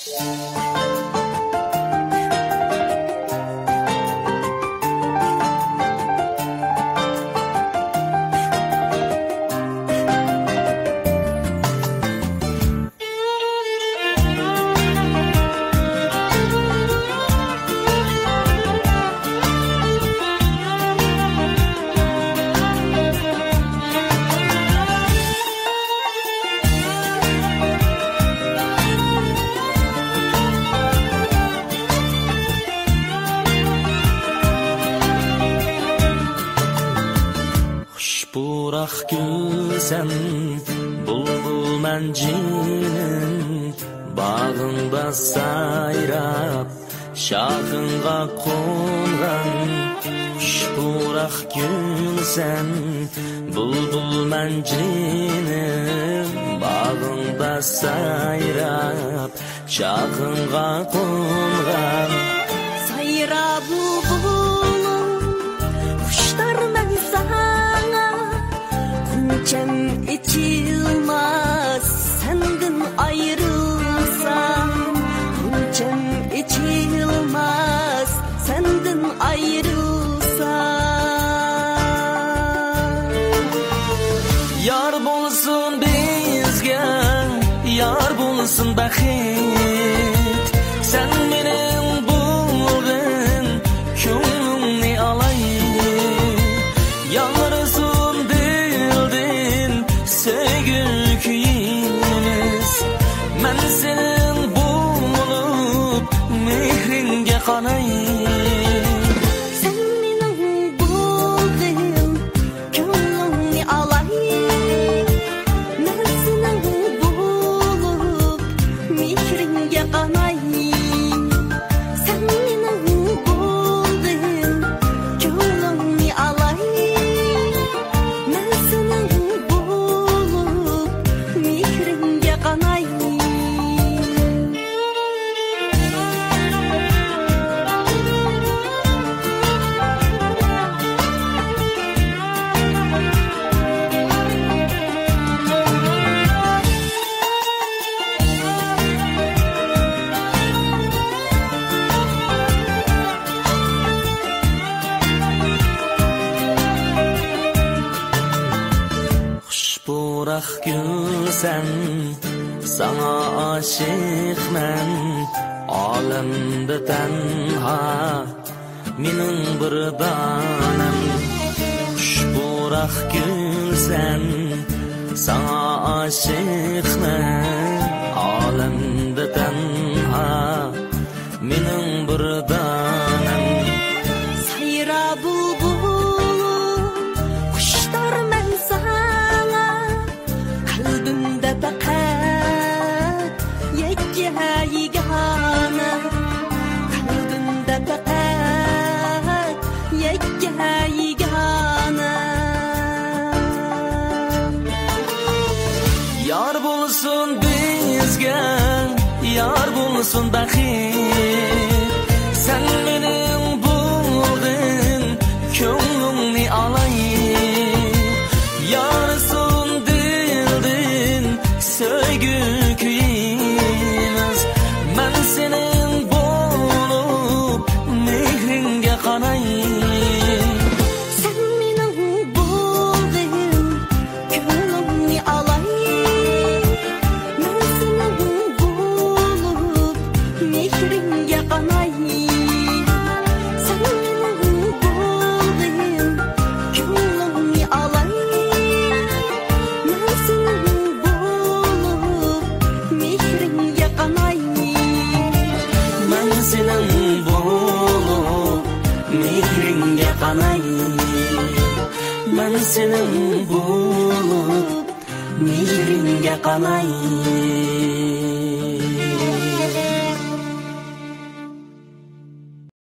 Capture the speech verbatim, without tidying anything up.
خۇش پۇراق گۈلسەن، بۇلبۇلمەن جېنىم، باغىڭدا سايراپ، شاخىڭغا قونغان. خۇش پۇراق گۈلسەن، بۇلبۇلمەن جېنىم، باغىڭدا سايراپ، شاخىڭغا قونغان. سايرا بۇلبۇلۇم، خۇشتارمەن ساڭا. غۇنچەم ئېچىلماس سەندىن ئايرىلسام، غۇنچەم ئېچىلماس سەندىن ئايرىلسام. يار بولسۇن بىزگە، يار بولسۇن بەخت، سەن مېنىڭ بولغىن كۆڭلۈڭنى ئالاي. ياڭرىسۇن دىلدىن سۆيگۈ كۈيىمىز، مەن سېنىڭ بولۇپ مېھرىڭگە قاناي. سەن مېنىڭ بولغىن كۆڭلۈڭنى ئالاي، مەن سېنىڭ بولۇپ مېھرىڭگە قاناي. سەن مېنىڭ بولغىن كۆڭلۈڭنى ئالاي، مەن سېنىڭ بولۇپ مېھرىڭگە قاناي. خۇش پۇراق گۈلسەن، ساڭا ئاشىقمەن، ئالەمدە تەنھا مېنىڭ بىر دانەم. خۇش پۇراق گۈلسەن، ساڭا ئاشىقمەن، ئالەمدە تەنھا مېنىڭ بىر دانەم. سايرا بۇلبۇلۇم، خۇشتارمەن ساڭا، قەلبىمدە پەقەت يەككە يېگانە، قەلبىمدە پەقەت يەككە يېگانە. يار بولسۇن بىزگە، يار بولسۇن بەخت، سەن مېنىڭ بولغىن كۆڭلۈڭنى ئالاي. ياڭرىسۇن دىلدىن سۆيگۈ كۈيىمىز، مەن سېنىڭ بولۇپ مېھرىڭگە قاناي. سەن مېنىڭ بولغىن كۆڭلۈڭنى ئالاي، مەن سېنىڭ بولۇپ مېھرىڭگە قاناي. سەن مېنىڭ بولغىن كۆڭلۈڭنى ئالاي، مەن سېنىڭ بولۇپ مېھرىڭگە قاناي. مەن سېنىڭ بولۇپ مېھرىڭگە قاناي. مەن سېنىڭ بولۇپ مېھرىڭگە قاناي.